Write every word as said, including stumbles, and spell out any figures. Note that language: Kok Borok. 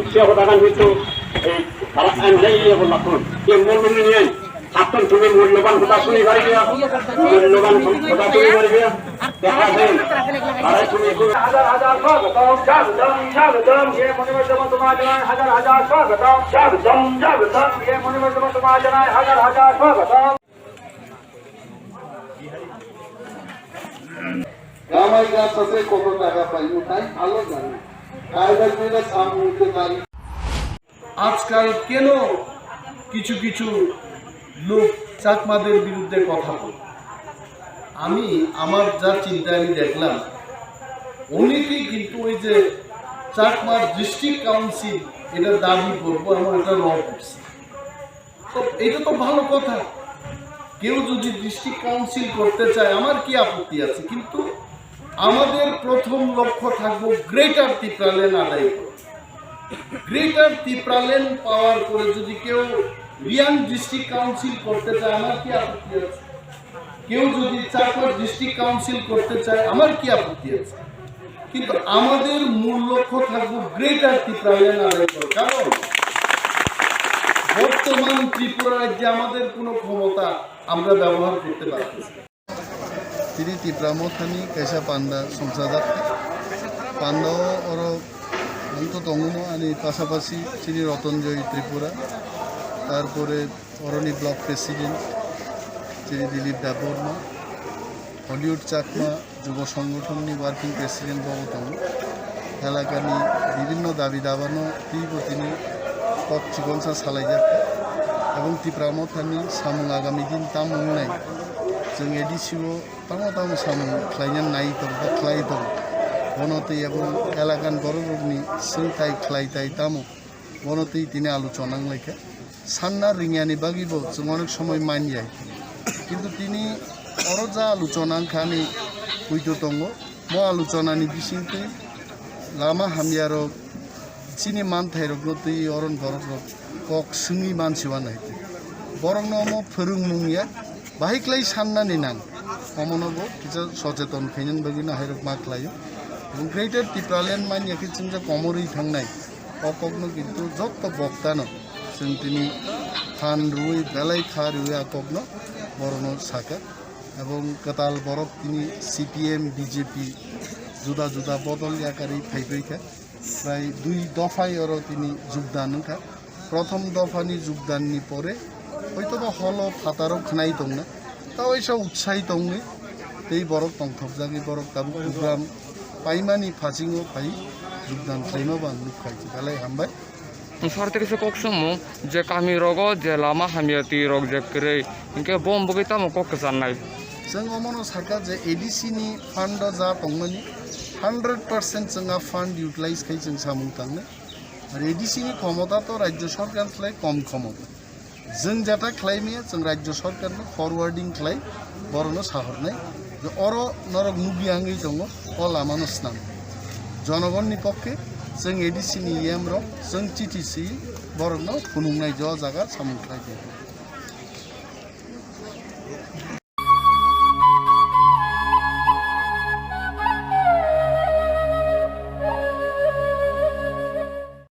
Siya ko dagan hito, eh, para ang lai iya ko lakon. Ye mo mo ni ai. Apun tumi mulloban kotha suni bari gaya. Mulloban kotha suni bari gaya. Dekha de. Para tumi ko. Hajar hajar swagotom, swagotom, swagotom. Ye monibar jama toma janai hajar hajar swagotom. Swagotom, swagotom. Ye monibar jama toma janai hajar hajar swagotom. কামাই কাজ আছে, কত টাকা পাইবো, তাই ভালো জানে। কায়দা কইরা সাম নিতে পারি। আজকাল কেন কিছু কিছু লোক চাকমাদের বিরুদ্ধে কথা বলে? আমি আমার যা চিন্তা আমি দেখলাম, অনেকেই কিন্তু ওই যে চাকমা ডিস্ট্রিক্ট কাউন্সিল, এটা দাবি করবো, এমন একটা ল করছে। তো এটা তো ভালো কথা, কেউ যদি ডিস্ট্রিক্ট কাউন্সিল করতে চায় আমার কি আপত্তি আছে? কিন্তু আমাদের প্রথম লক্ষ্য থাকবো গ্রেটার টিপ্রাল্যান্ড আদায় করা। গ্রেটার টিপ্রাল্যান্ড পাওয়ার পরে যদি কেউ রিয়াং ডিস্ট্রিক্ট কাউন্সিল করতে চায় আমার কি আপত্তি আছে? কেউ যদি চাকমা ডিস্ট্রিক্ট কাউন্সিল করতে চায় আমার কি আপত্তি আছে? কিন্তু আমাদের মূল লক্ষ্য থাকবো গ্রেটার টিপ্রাল্যান্ড আদায় করা। কারণ বর্তমান ত্রিপুরা রাজ্যে আমাদের কোনো ক্ষমতা আমরা ব্যবহার করতে পারতেছি না। Tini Tipra Mothani kaisa panda songchajak. Panda o oro mungto tongo, ani pasapasi chini Rotonjoy Tripura, tarpore oroni block president chini Dilip Debbarma, Hollywood Chakma Jubo Songothonni working president bo tongo. Elakani bibinno dabi dabano twibo tini kok chikonsa salaijak. Ebong Tipra Mothani samung agami din tamo wngnai, chwng A D C o tamo tamo samung khlaina nai tong ba khlai tong. Bono twi ebong elakan borok rokni swngthai khlai tai tamo. Bono twi tini aluchona wnglaikha. Sanna ringyani bagwi bo chwng onek somoi manya. Kintu tini oro ja aluchona wngkha ani puito tongo. Mo aluchonani bisingtwi lama hamyarok chini manthairokno twi oron borokrok kok swngwi mansiwanaitwi. Borokno omo phwrwngmung ya, bahai klai sannani nang. Omono bo kisa socheton khainani bagwino hairok ma khlaio. Greater Tipraland manya khe chwngjak komorwi thangnai. O kokno kintu jotto boktano chwng tini phan rwui belai kha rwui a kokno borokno saka. Ebong kwtal borok tini C P M, B J P juda juda bodol yakarwi phaibaikha. Prai dui dophai oro tini jugdan wngkha. Prothom dophani jugdanni pore hoitoba holo phataro khwnai tongna. Ta waisa utsahi tongwi tei borok tongthokjagwi borok tabuk program paimani phasingo phai jugdan khlaima bo ang nukha, belai hambai. Sartri se kok songmung je kami rogo je lama hamya twi rok je kwrwi, hinkhe bo bagwi tamo kok kwcharnai? Chwng omono sakha je A D C ni fund o ja tongmani hundred percent chwng a fund utilize khai chwng samung tangnai. Ar A D C ni khomota to rajya sarkar khlai kom khomota. Chwng jeta khlai maya, chwng rajya sarkar no forwarding khlai, borok no sahornai je oro norok nugwi angwi tongo, o lama no swnam. Jonogonni pokke chwng A D C ni E M rok chwng chithi si borok no phunuknai je o jaga samung khlai di.